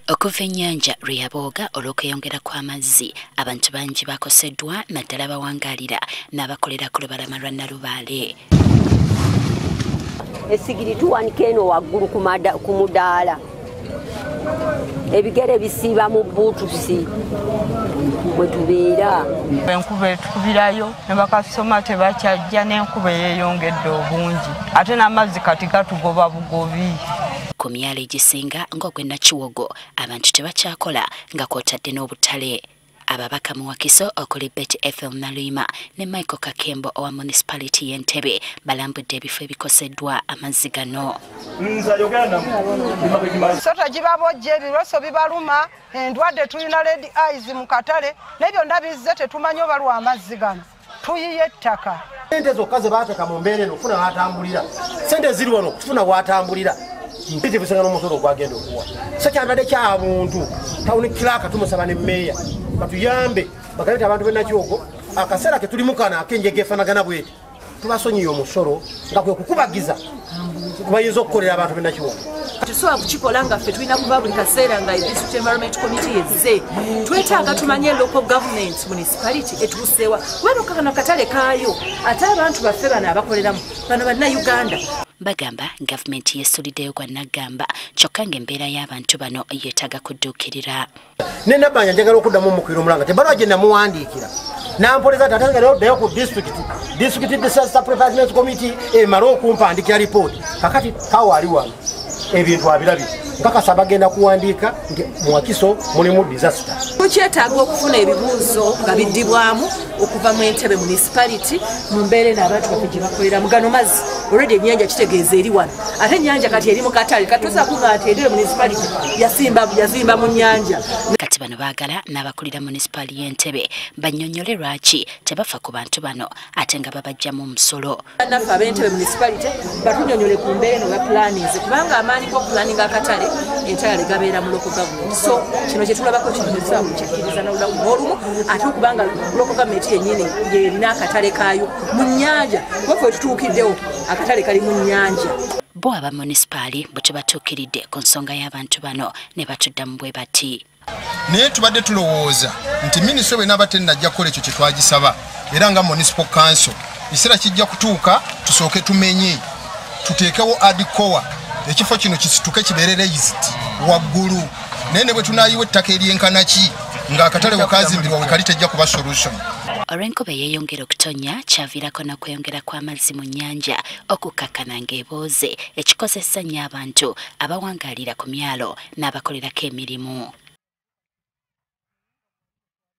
Okuva ennyanja lwe yabooga olw'okweyongera kw'amazzi, abantu bangi bakoseddwa naddala bawangaalira n'abakolera ku lubalama lwa Nalubaale. Esigiri tuwanika eno waggulu ku mudaala, ebigere bisiiba mu bbuutusi bwe tubeera. Enkuba etukubirayo ne bakasoma tebakyajja, n'enkuba eyeeyongedde obungi ate n'amazzi kati gatugoba bugobi. Ku myalo egisinga ng'ogw'e Nakiwogo abantu tebakyakola nga kw'otadde n'obutale. Ababaka mu Wakiso okuli Betty Ethel Naluyima ne Michael Kakembo owa municipality y'Entebbe balambudde ebifo ebikoseddwa amazzi gano. Sota gibabojja, ebiroso bibaluma, endwadde, tulina red eyes mu katale, naye byonna bizze tetumanyi oba lwa amazzi gano. Tuyiye ettaka. Sente zokka ze baateeka mu mbeera eno okufuna w'atambulira, sente ziri wano okufuna w'atambulira mpitirivu n'omusolo ogwagenda okuwa. So kyandibadde kya buntu town clerk tumusaba ne mmeeya batuyambe bagambe nti abantu b'e Nakiwogo akaseera ke tulimu kano ak'enjega efaanagana bweti tubasonyiye omusolo nga kwe kukubagiza kubayinza okukolera abantu b'e Nakiwogo. Tusobola kukikola nga ffe tulina kuba buli kaseera nga District Environment Committee ezze. Twetaaga tumanye local government municipality etuusewa, kuba kano katale kaayo ate abantu baffe bano abakoleramu bano Bannayuganda. Bagamba gavumenti yeesuliddeyo gwa naggamba, kyokka ng'embeera y'abantu bano yeetaaga kudduukirira. Ne Nabbanja njagala okuddamu omukwira omulanga tebbaluwa gye namuwandiikira nampoleza nti ate ddayo ku district disaster preparedness committee emale okumpandikira lipooti. Kakati kawo ali wano ebintu abirabye, nkakasa bagenda kuwandiika nti mu Wakiso mulimu disaster. Tukyetaaga okufuna ebibuuzo nga biddibwamu okuva mu Entebbe municipality mu mbeera eno abantu baffe gye bakoleramu. Gano mazzi already ennyanja kitegeeza eri wano, ate ennyanja kati eri mu katale, kati tosobola kuŋŋamba nti Entebbe municipality yazimba mu nnyanja. Kati bano baagala n'abakulira munisipaali y'Entebbe bannyonnyole lwaki tebafa ku bantu bano ate nga babaggyamu omusolo. Bannaffe ab'Entebbe municipality batunnyonnyole ku mbeera eno bapulaninze, kubanga amaanyi g'okupulaninga akatale entirely gabeera mu local government. So kino kye tulabako kino tetusobola kukikkiriza n'olunaku n'olumu, ate okubanga local government yennyini y'erina akatale kaayo mu nnyanja, kuba ffe tutuukiddewo akatale kali mu nnyanja. Bo aba munisipaali bwe tubatuukiridde ku nsonga y'abantu bano ne batuddamu bwe bati. Naye tubadde tulowooza nti minisitule bw'enaaba tennajja kukola ekyo kye twagisaba, era nga municipal council ekiseera kijja kutuuka tusooke tumenye tuteekewo adikowa ekifo kino kisituke kibeere raised waggulu, naye ne bwe tunaayiwa ettaka eryenkana ki ng'akatale we kazimbibwa we kali tejja kuba solution. Olw'enkuba eyeeyongera okutonnya kyaviirako n'okweyongera kw'amazzi mu nnyanja okukkakkana ng'ebooze, ekikozesa nnyo abantu abawangaalira ku myalo n'abakolerako emirimu.